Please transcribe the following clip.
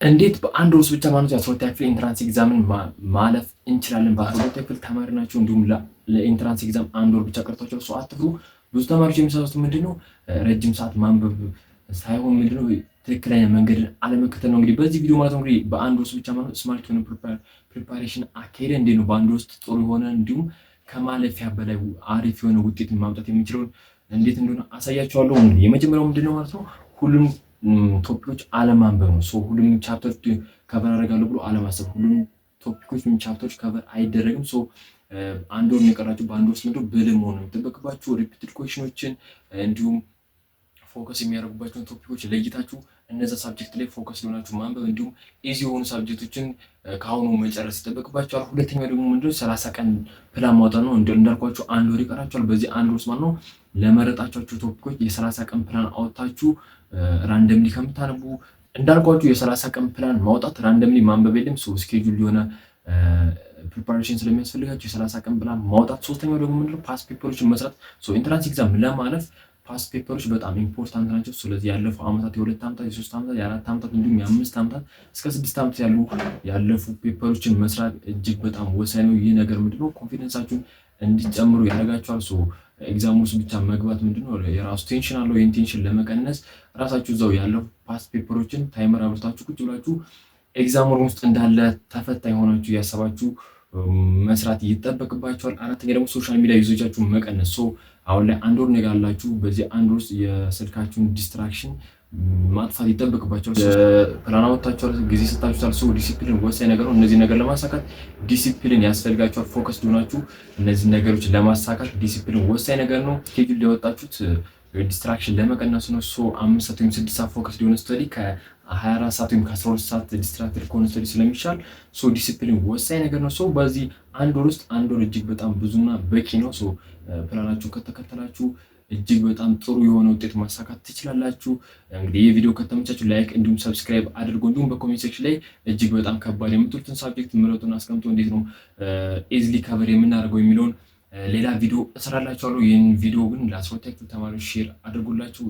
እንዴት በአንድ ወር ውስጥ ብቻ ማለት የ12ኛ ክፍል entrance exam ን ማለፍ እንችላለን? በ12ኛ ክፍል ተማሪ ናቸው፣ እንዲሁም ለ entrance exam አንድ ወር ብቻ ቀርቷቸው ሰው አትፍሩ። ብዙ ተማሪዎች የሚሳሳቱት ምንድነው? ረጅም ሰዓት ማንበብ ሳይሆን ምንድነው ትክክለኛ መንገድን አለመከተል ነው። እንግዲህ በዚህ ቪዲዮ ማለት ነው እንግዲህ በአንድ ወር ውስጥ ብቻ ማለት smart የሆነ preparation አካሄደ እንዴት ነው በአንድ ወር ውስጥ ጥሩ የሆነ እንዲሁም ከማለፊያ በላይ አሪፍ የሆነ ውጤት ማምጣት የሚችለውን እንዴት እንደሆነ አሳያችኋለሁ። እንግዲህ የመጀመሪያው ምንድነው ማለት ነው ሁሉም topic ኦች አለማንበብ ነው። So ሁሉም chapter ኦች cover አደርጋለሁ ብሎ አለማሰብ። ሁሉም topic ኦች ወይም chapter ኦች cover አይደረግም። So አንድ ወር የቀራችሁ በአንድ ወር ውስጥ ብልህ መሆን ነው የሚጠበቅባችሁ። Repeated question ኦችን እንዲሁም focus የሚያደርጉባቸውን topic ኦች ለይታችሁ እነዛ subject ላይ focus ሊሆናችሁ ማንበብ እንዲሁም easy የሆኑ subject ኦችን ከአሁኑ መጨረስ ይጠበቅባቸዋል። ሁለተኛው ደግሞ ምንድነው 30 ቀን ፕላን ማውጣት ነው። እንዳልኳችሁ አንድ ወር ይቀራችኋል። በዚህ አንድ ወር ውስጥ ማለት ነው ለመረጣችኋቸው topic ኦች የ30 ቀን ፕላን አውጥታችሁ randomly ከምታነቡ፣ እንዳልኳችሁ የ30 ቀን ፕላን ማውጣት፣ randomly ማንበብ የለም። So schedule የሆነ preparation ስለሚያስፈልጋችሁ የ30 ቀን ፕላን ማውጣት። ሶስተኛው ደግሞ ምንድነው past paper ኦችን መስራት። Entrance exam ለማለፍ past paper ኦች በጣም important ናቸው። ስለዚህ ያለፉ ዓመታት የ2 ዓመታት፣ የ3 ዓመታት፣ የ4 ዓመታት እንዲሁም የ5 ዓመታት እስከ 6 ዓመት ያሉ ያለፉ paper ኦችን መስራት እጅግ በጣም ወሳኝ ነው። ይህ ነገር ምንድነው confidence ኣችሁን እንዲጨምሩ ያደርጋችኋል። So exam ውስጥ ብቻ መግባት ምንድነው የራሱ tension አለው። ይህን tension ለመቀነስ ራሳችሁ እዛው ያለፉ past paper ኦችን timer አብርታችሁ ቁጭ ብላችሁ exam room ውስጥ እንዳለ ተፈታኝ ሆናችሁ እያሰባችሁ መስራት ይጠበቅባችኋል። አራተኛ ደግሞ social media usage ኣችሁን መቀነስ። So አሁን ላይ አንድ ወር ነገር አላችሁ። በዚህ አንድ ወር ውስጥ የስልካችሁን distraction ማጥፋት ይጠበቅባችኋል። ፕላን አወጣችኋል፣ ጊዜ ሰጣችሁታል። So discipline ወሳኝ ነገር ነው። እነዚህ ነገር ለማሳካት ዲሲፕሊን ያስፈልጋችኋል። Focus ሆናችሁ እነዚህ ነገሮች ለማሳካት ዲሲፕሊን ወሳኝ ነገር ነው። Schedule ያወጣችሁት distraction ለመቀነስ ነው። So 5 ሰዓት ወይም 6 ሰዓት focus ሊሆን study ከ24 ሰዓት ወይም ከ12 ሰዓት distracted ከሆነ study ስለሚሻል so discipline ወሳኝ ነገር ነው። So በዚህ አንድ ወር ውስጥ፣ አንድ ወር እጅግ በጣም ብዙና በቂ ነው። So plan ኣችሁን ከተከተላችሁ እጅግ በጣም ጥሩ የሆነ ውጤት ማሳካት ትችላላችሁ። እንግዲህ ይህ ቪዲዮ ከተመቻችሁ like እንዲሁም subscribe አድርጎ እንዲሁም በ comment section ላይ እጅግ በጣም ከባድ የምትሉትን subject ምረጡን አስቀምጦ እንዴት ነው easily cover የምናደርገው የሚለውን ሌላ ቪዲዮ እሰራላችኋለሁ። ይህን ቪዲዮ ግን ለ12ኛ ክፍል ተማሪዎች share አድርጉላችሁ።